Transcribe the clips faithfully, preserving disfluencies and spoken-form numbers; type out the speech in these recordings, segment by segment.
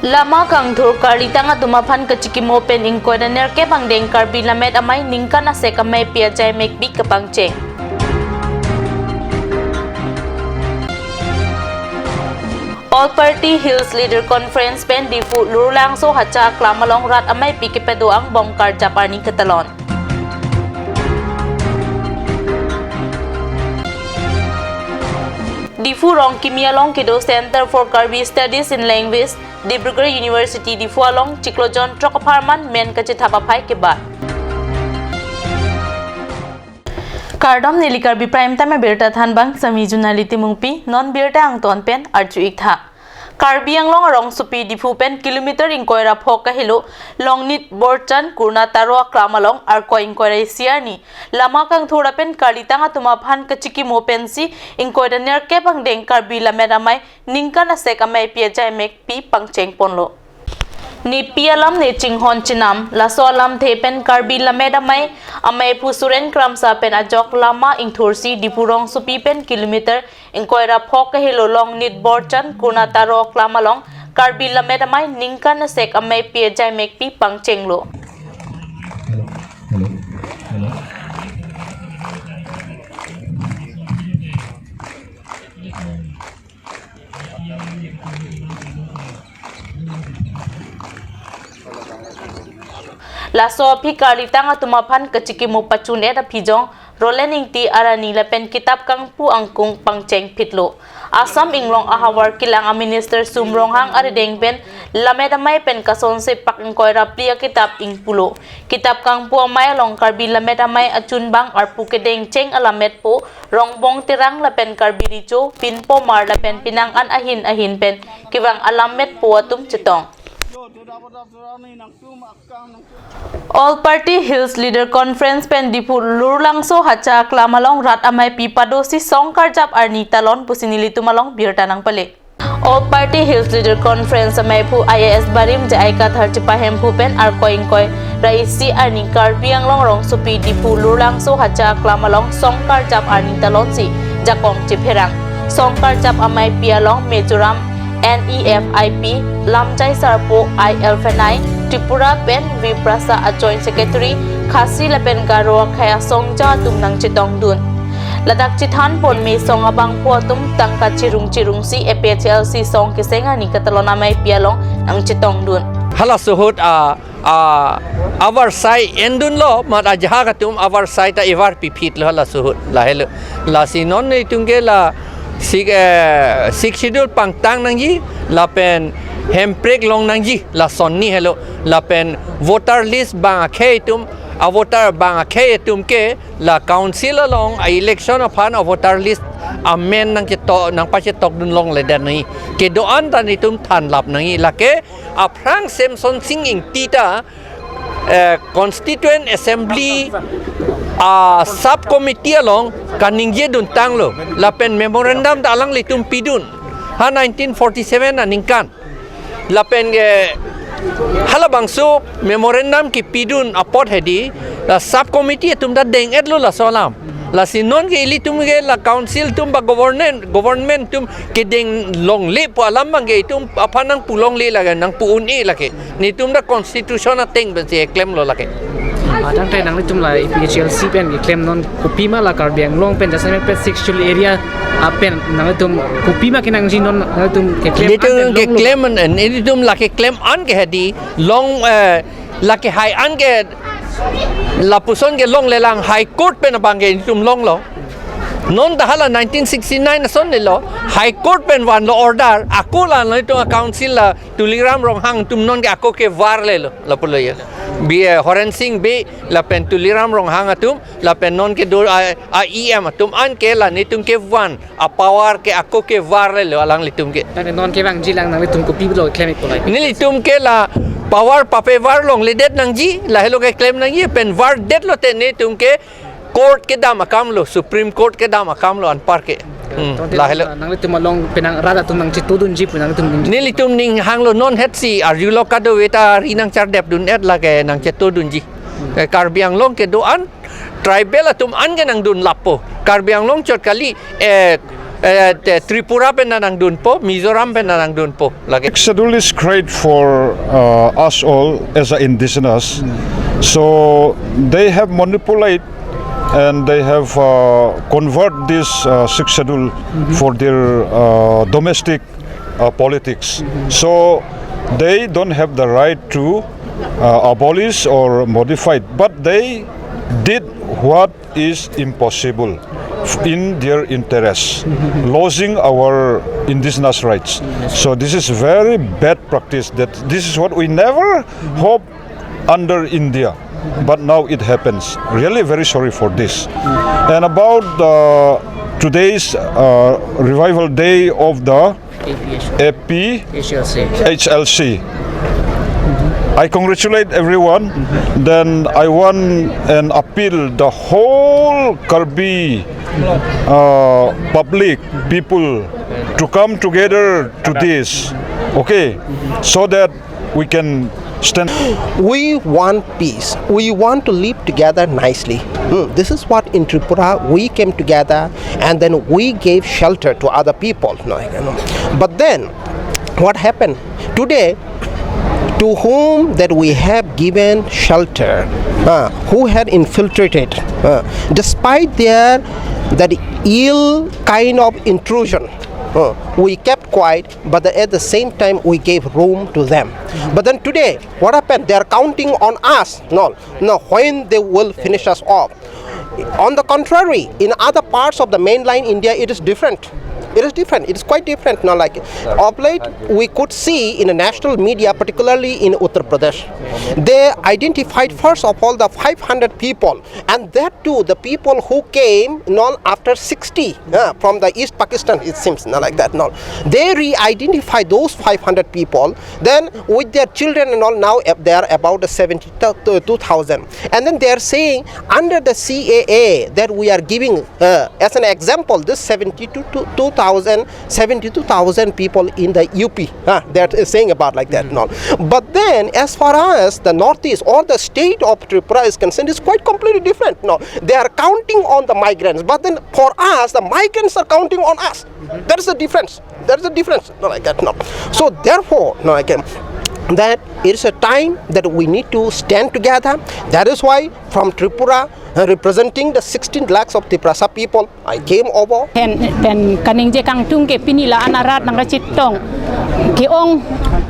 Lama kangthur karlitang atum aphan kachikimo pen ingkoi ra nerkep angdeng Karbi Lammet Amei ningkan asek ameipi ajai mekpi kapangcheng. All Party Hills Leader Conference pen Diphu Lurlangso Hacha Aklam along rat ameipi kepado angbong karjap arni ketalon. Diphu Rongkimi along kedo Center for Karbi Studies in Language, Dibrugarh University Diphu along chiklo jon throk apharman men kachethap aphai kebat. Kardom, neli Karbi Prime Time abirta thanbang Sami Junali Timungpi, non birta angton pen arju-ik tha. Karbi Anglong arongsopi Diphu pen kilometer ingkoi ra pho kahelo Longnit Borchan Kurna Taro Aklam along Arkoi ingkoi ra isi arni lama kangthur lapen karlitang atum aphan kachikimo pensi ingkoi ra nerkep angdeng Karbi Lammet Amei ningkan asek ameipi ajai mekpi pangcheng ponlo. Nepi alam ne chinghon chenam, laso alamthe pen Karbi Lammet Amei, Ameiphu Suren Kramsa pen ajok lama ingthursi Diphu rongsopi pen kilometer ingkoi ra pho kahelo Longnit Borchan Kurna Taro Aklam along Karbi Lammet Amei ningkan asek ameipi ajai mekpi pangchenglo. Hello, hello, hello. Laso aphi karlitang atum aphan kachikimo pachun-et aphi jong Roland Ingti arani lapen kitap kangpu angkung pangcheng phitlo. Assam Inglong ahavar kelang a Minister Sum Ronghang arideng pen Lammet Amei pen kasonse pak ingkoi ra phli akitap ingpulo. Kitap kangpu amei along Karbi Lammet Amei achunbang arpu kedengcheng alammetpo Rongbong Terang lapen Karbi Recho, Pinpomar lapen penang an ahin ahin pen kevang alammetpo atum chetong. All Party Hills Leader Conference pen Diphu Lurlangso Hacha Aklam along rat ameipi padosi song karjap arni talon pusi nelitum along birta nangpale. All Party Hills Leader Conference Ameiphu I A S Barim J I Kathar chepahemphu pen Arkoi ingkoi ra isi arni Karbi Anglong rongsopi Diphu Lurlangso Hacha Aklam along song karjap arni talonsi jakong chepherang. Song karjap ameipi along Mizoram N E F I P, Lamjai Sarpo I L Fenai, Tripura pen Viprasa a Joint Secretary, Khasi lapen Garo akhei asongja atum nangchetongdun. Ladak chethan ponme song abangphu atum tangka chirung chirungsi A P H L C song keseng arni katalon ameipi along nangchetongdun. Halaso ahut a, a, avarsai endunlo, mat ajahak atum avarsai ta evar piphitlo halaso ahut, lahelo. Lasi non netum ke la six, eh, six schedule pangtang nangji, lapen hemprek long nangji, lason ni helo, lapen voter list bang akhei atum, a voter bang akhei atum ke, la council along a election aphan a voter list amen nangchetok, nangpachetokdun longledet nangji. Kedo-an ta netum thanlap nangji. Lake aphrang Semson Sing Ingti ta, eh, Constituent Assembly a sub committee along kaningjeduntanglo. Lapen memorandum ta alanglitum pidun. Ha nineteen forty-seven aningkan. Lapen ke halabangso memorandum kepidun apot hedi, la sub committee atum ta deng-etlo laso alam. Lasi non ke ilitum ke la council atum ba government, government atum kedeng longle pu alam abang ke itum aphan nangpu longle lake, nangpu un-e lake. Netum ta constitution ateng pensi klemlo lake. Ah, tangte nanglitum la A P H L C pen keklem non kopima la Karbi Anglong pen jasemet pen six schedule area apen nanglitum kopima kenangji non nanglitum keklem Netum an pen longlo. Keklem an, netum lake klem an ke hedi long, eh, lake hai an ke lapuson ke longlelang High Court pen abang ke netum longlo. Non ta hala nineteen sixty-nine ason lelo, High Court pen vanlo order, ako la netum a council la Tuliram Ronghang atum non ke ako kevarlelo, lapulo ya. Bi, eh, Horen Sing Bey lapen Tuliram Ronghang atum, lapen non kedo a, a E M atum an ke la netum kevan a power ke ako kevarlelo alanglitum ke. Tangte non kevangjilang nanglitum kopilo klem-ik polai. Nelitum ke la power papevar longledet nangji, lahelo keklem nangji, pen vardetlo te netum ke court kedam akamlo, Supreme Court kedam akamlo anpar ke. Hmm, Tangte lahelo. Nanglitum along penang rat atum nangchetodunji pu nanglitum ning. Nelitum ning hanglo non hetsi arjulo kadokave ta ri nangchardepdun-et lake nangchetodunji. Eh, Karbi Anglong kedo-an, tribal atum an ke nangdunlappo. Karbi Anglong chot kali, eh, Eh, te- Tripura pen nanangdunpo, Mizoram pen nanangdunpo. Lagi. Sixth Schedule is great for uh, us all as a indigenous. So they have manipulate and they have uh, convert this uh, Sixth Schedule for their uh, domestic uh, politics. So they don't have the right to uh, abolish or modify it, but they did what is impossible f- in their interests, losing our indigenous rights. So this is very bad practice. That this is what we never hope under India, but now it happens. Really very sorry for this. And about the today's uh, revival day of the A P H L C. I congratulate everyone. Then I want an appeal the whole Karbi uh, public people to come together to this, okay, so that we can stand. We want peace. We want to live together nicely. Hmm, this is what in Tripura we came together and then we gave shelter to other people. No, I cannot. But then, what happened? Today, to whom that we have given shelter, uh, who had infiltrated, uh, despite their that ill kind of intrusion, uh, we kept quiet, but the, at the same time we gave room to them. But then today, what happened? They are counting on us. No, no, when they will finish us off. On the contrary, in other parts of the mainland India, it is different. It is different. It is quite different. Now, like of late, we could see in the national media, particularly in Uttar Pradesh, they identified first of all the five hundred people, and that too the people who came, you know, after sixty uh, from the East Pakistan. It seems not like that. No, they re-identify those five hundred people. Then with their children and all, now uh, they are about the seventy-two thousand. And then they are saying under the C A A that we are giving uh, as an example, this seventy-two, two thousand, seventy-two thousand people in the U P. Uh, they are saying about like that. No, but then as far as the Northeast or the state of Tripura is concerned, it's quite completely different. No, they are counting on the migrants, but then for us, the migrants are counting on us. That is the difference. That is the difference. No, like that. No. So therefore, no, I can that it's a time that we need to stand together. That is why from Tripura, uh, representing the sixteen lakhs of Tiprasa people, I came over. Pen pen kaningje kangtung ke pini la-an arat nangkachetong, ke-ong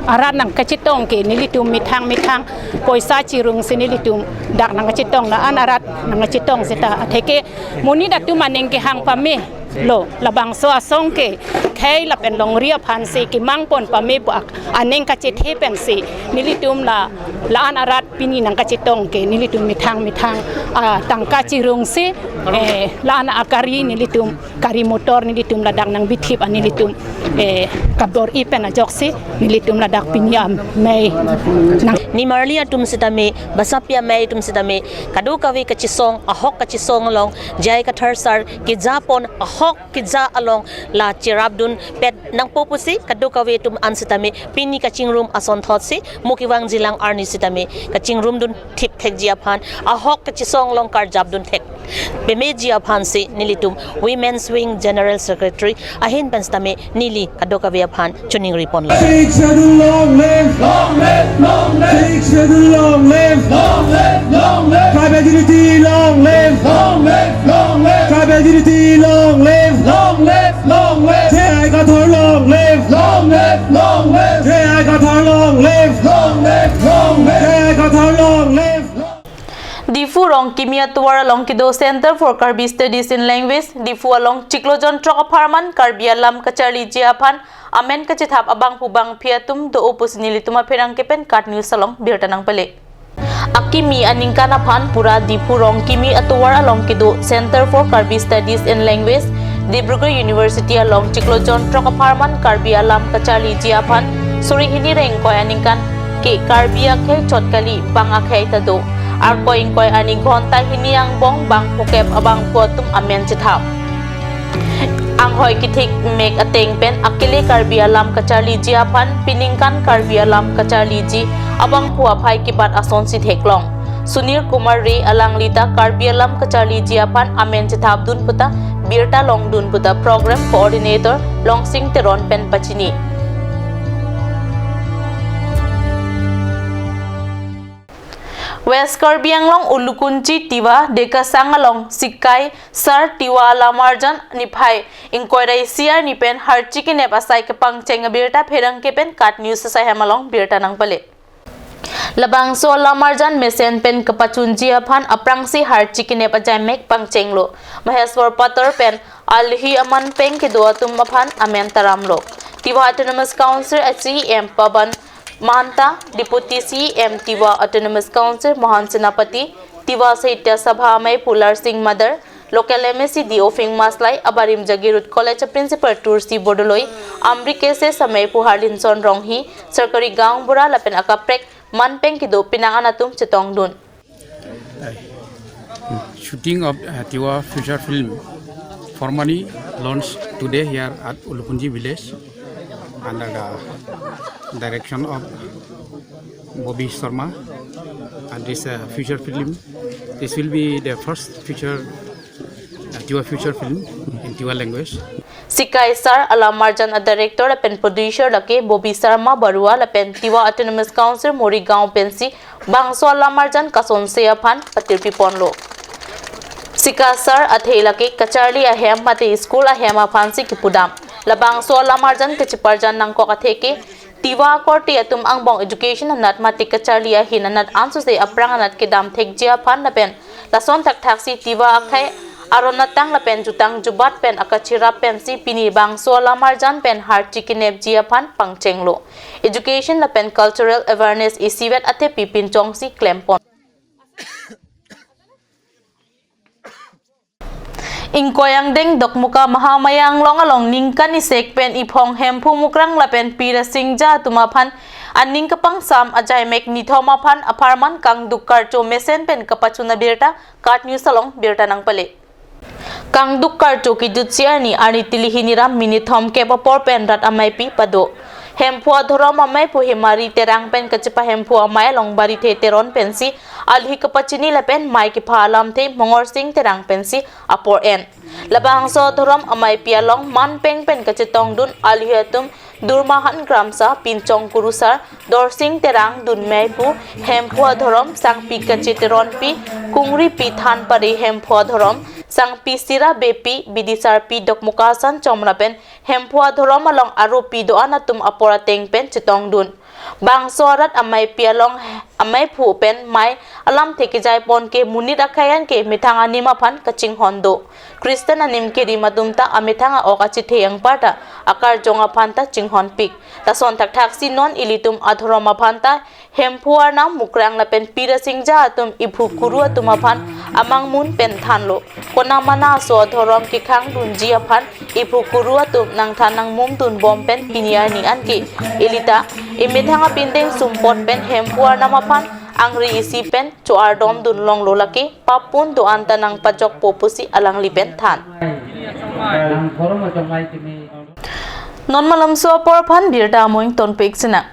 arat nangkachetong ke nelitum methang methang poisa chirung si nelitum dak nangkachetong, la-an arat nangkachetong seta atheke monit atum aning kehang pame lo, labangso asong ke khei lapen longri aphan si kemang pon pame pu ak aning kachethe pensi nelitum la la-an arat pini nangkachetong ke nelitum methang methang ah, tangka chirung si eh, la-an agari nelitum gari motor nelitum ladak nangbithip an nelitum eh, kabor-i pen ajoksi nelitum ladak pini amei nang nimarli atum sitame, basapi amei atum sitame, kadokave kachisong, ahok kachisong along J I Kathar sir keja pon ahok keja along la cherapdun pet nangpo pusi kadokave atum an sitame pini kachingrum asonthot si mo kevangjilang arni sitame kachingrumdun thipthekji aphan, ahok kachisong along karjapdun thek pemeji aphan si nelitum Women's Wing General Secretary ahin pen sitame neli kadokave aphan choningri ponlo. Sixth Schedule long live! Long live! Long live! Sixth Schedule long live! Long live! Long live! Tribal unity long live! Long live! Long live! Tribal unity long live! Long live! Long live! J I Kathar long live! Long live! Long live! J I Kathar long live! Long live! Long live! J I Kathar long live! Diphu Rongkimi atovar along kedo Center for Karbi Studies in Language, Diphu along chiklo jonthrok apharman Karbi alam kacharliji aphan amen kachethap abangphu bangphi atum do-o pusi nelitum apherangke pen KAT News along birta nangpale. Akimi aningkan aphan pura Diphu Rongkimi atovar along kedo Center for Karbi Studies in Language, Dibrugarh University along chiklo jonthrok apharman Karbi alam kacharliji aphan suri hini ingkoi aningkan ke Karbi akhei chot kali, bang akhei ta do. Arkoi ingkoi arni ghonta hini angbong bangphokep abangphu atum amen chethap. Anghoi kethik mek ateng pen akele Karbi alam kacharliji aphan piningkan Karbi alam kacharliji abangphu aphai kebat asonsi theklong. Sunil Kumar Ray alangli ta Karbi alam kacharliji aphan amen chethapdun puta birta longdun puta program coordinator Longsing Teron pen pachini. West Karbi Anglong Ulukunchi Tiwa Dekasang along Sikai Sar Tiwa Alamarjan niphai ingkoi ra isi arni pen harchi kenep asai kepangcheng abirta pherangke pen KAT News asai hem along birta nangpale. Labangso alamarjan mesen pen kapachunji aphan aphrangsi harchi kenep ajaimek pangchenglo. Maheswar Pator pen alhi aman peng kedo atum aphan amen taramlo. Tiwa Autonomous Council CEM Pawan Mahanta, Deputy CEM Tiwa Autonomous Council Mohan Senapati, Tiwa Sahitya Sabha amei Pular Singh Madar, Local MAC D Ophing Maslai, abarim Jagiroad College a Principal Tursi Bordoloi, Amri Cases amei Puharlinson Ronghi, Sarkari Gaon Bura lapen akaprek manpeng kedo pinang an atum chetongdun. Shooting of uh, Tiwa feature film formally launched today here at Ulukunchi village under the direction of Bobby Sharma. And this uh, feature film, this will be the first feature, uh, Tiwa feature film in Tiwa language. Sikai Sar alamarjan a director lapen producer lake Bobby Sharma Barua lapen Tiwa Autonomous Council Morigaon pensi bangso alamarjan kasonse aphan patirpi ponlo. Sikai Sar athe lake kacharli ahem mate school ahem aphansi kipudam. Labangso alamarjan kachiparjan nangkok athe ke Tiwa akorte atum angbong education anat mate kacharli ahin anat ansose aphrang anat kedam thekji aphan lapen lason thakthaksi Tiwa akhei aron atang lapen jutang jubat pen akachirap pensi pini bangso alamarjan pen harchi kenepji aphan pangchenglo. Education lapen cultural awareness isivet athepi pinchongsi klempon. Ingkoi angdeng Dokmoka Mahamaya Anglong along ningkan isek pen iphong Hemphu Mukrang lapen Pi Rasingja atum aphan aning kapangsam ajaimek nithom aphan apharman kangduk karcho mesen pen kapachun abirta KAT News along birta nangpale. Kangduk karcho kejutsi arni, arni tili hini ra minit thomkep apor pen rat ameipi pado. Hemphu adhorom amei pu Hemari Terang pen kachepahemphu amei along Barithe Teron pensi alhi kapachini lapen mei kepha alamthe Mongorsing Terang pensi apor en. Labangso adhorom ameipi along manpeng pen kachetongdun alhi atum Durmahan Kramsa, Pinchong Kurusar, Dorsing Terang, Dunmei pu Hemphu adhorom, Sangpi Kache Teronpi, Kungripi Thanpare Hemphu adhorom, Sangpi Sira Bepi, Bidisarpi Dokmoka Sanchom lapen Hemphu adhorom along aropi do-an atum apor ateng pen chetongdun. Bangso arat ameipi along ameiphu pen mei alamthe kejaipon ke monit akhei an ke methang anim aphan kachinghon do. Christian anim kerim atum ta amethang a-ok achethe anparta akarjong aphan ta chinghonpik. Lason thakthaksi non ilitum adhorom aphan ta Hemphu Arnam Mukrang lapen Pi Rasingja atum iphu kuru atum aphan amangmun pen thanlo. Konamana aso adhorom kekhangdunji aphan iphu kuru atum nangthan nangmumdunbom pen pini arni anke ilita imethang apindeng sumpot pen Hemphu Arnam aphan angri isi pen cho-ardomdun longlo, lake papun do-an ta nangpajokpo pusi alangli pen than. Non malomso apor aphan birta amoing tonpik sina.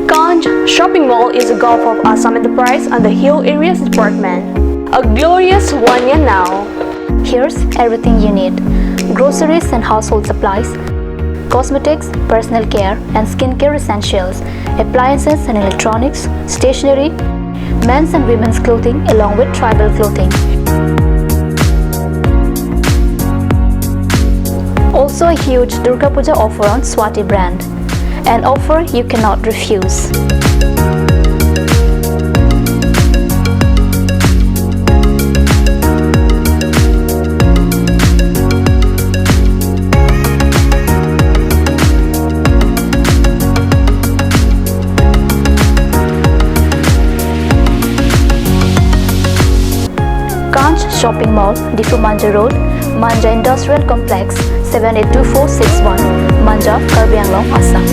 Kanj Shopping Mall is a Gulf of Assam Enterprise under Hill Areas Department. A glorious one year now. Here's everything you need: groceries and household supplies, cosmetics, personal care and skincare essentials, appliances and electronics, stationery, men's and women's clothing, along with tribal clothing. Also a huge Durga Puja offer on Swati brand. An offer you cannot refuse. Kanj Shopping Mall, Diphu Manja Road, Manja Industrial Complex, seven eight two four six one, Manja, Karbi Anglong, Assam.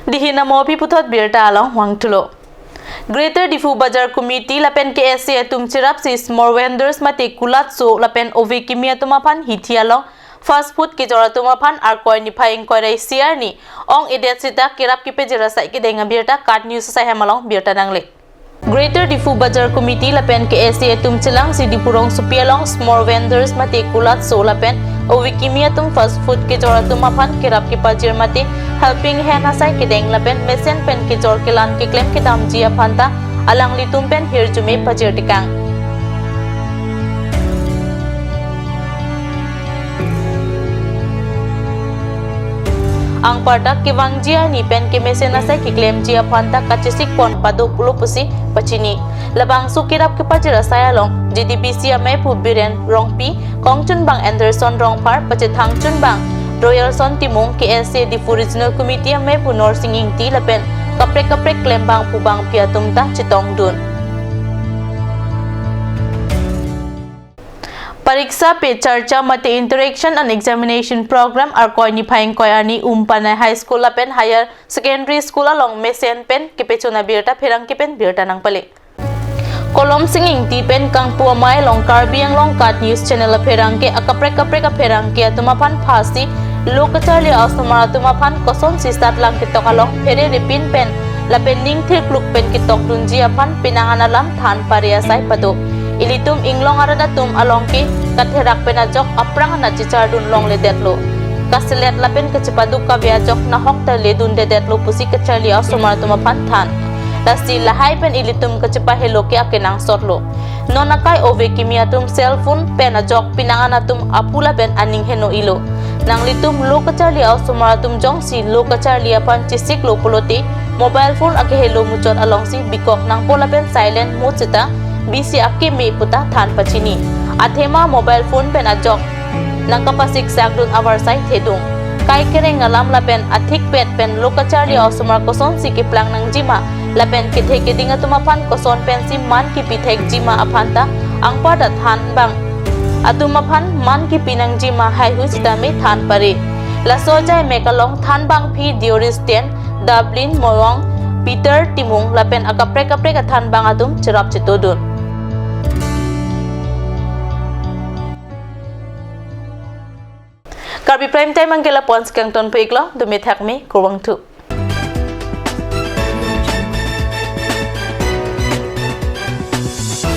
Dihina mopi puthot birta along wangthulo. Greater Diphu Bazar Committee lapen K S A atum cherapsi small vendors mate kulatso lapen ove kimi atum aphan hithi along fast food kejor atum aphan Arkoi niphai ingkoi ra isi arni ong-edet sita kerap kepajir asai kedeng abirta KAT News asai hem along birta nangle. Greater Diphu Bazar Committee lapen K S A atum chelangsi Diphu rongsopi along small vendors mate kulatso lapen ove kimi atum fast food kejor atum aphan kerap kepajir mate helping hand asai kedeng lapen mesen pen kejor kelan keklem kedamji aphanta alanglitum pen hirjume pajir tekang. Anparta kevangji arni pen kemesen asai keklemji aphanta kachesik pon pado pulo pusi pachini. Labangso kerap kepajir asai along J D B C amei pu Biren Rongpi, kongchunbang Anderson Rongphar, pachethangchunbang Royalson Timung, K S A Diphu Regional Committee amei pu Norsing Ingti lapen kaprek kaprek klembang pu bangpi atum ta chetongdun. Pariksha Pe Charcha mate Interaction and Examination Program Arkoi niphai ingkoi arni Umpanai High School lapen Higher Secondary School along mesen pen kepachun abirta pherangke pen birta nangpale. Kolom Sing Ingti pen kangpu amei along Karbi Anglong KAT News Channel apherangke akaprek kaprek apherangke atum aphan phasi lo kacharli a-osomar atum aphan kosonsi satlang ketok along phere ripin pen lapen ning thirkluk pen ketokdunji aphan penang an alam than pare asai pado. Ilitum inglong arat atum along ke katherak pen ajok aphrang anat chechardun longledetlo. Kaselet lapen kachepaduk kave ajok nahok ta ledundedetlo pusi kacharli a-osomar atum aphan than. Lasi lahai pen ilitum kachepahelo ke akenangsotlo. Non akai ove kimi atum cell phone pen ajok penang an atum apu lapen aning heno ilo. Nanglitum lo kacharli a-osomar atum jongsi lo kacharli aphan chesiklo pulote mobile phone akehelo muchot alongsi bikok nangpo lapen silent mode sita bisi akeme puta than pachini. Athema mobile phone pen ajok nangkapasiksakdun avarsai thedung. Kai kereng alam lapen athikpet pen lo kacharli a-osomar kosonsi keplang nangjima lapen kethe keding atum aphan koson pensi man kepithekjima aphanta anparta thanbang atum aphan man kepi nangjima haihui sitame than pare. Laso ajai mek along thanbangpi Dioris Ten, Dublin Moyong, Peter Timung lapen akaprek kaprek athanbang atum cherap chetodun. Karbi Prime Time anke lapu-an si kangton pu-iklo, dumi thakmi, kurvangthu.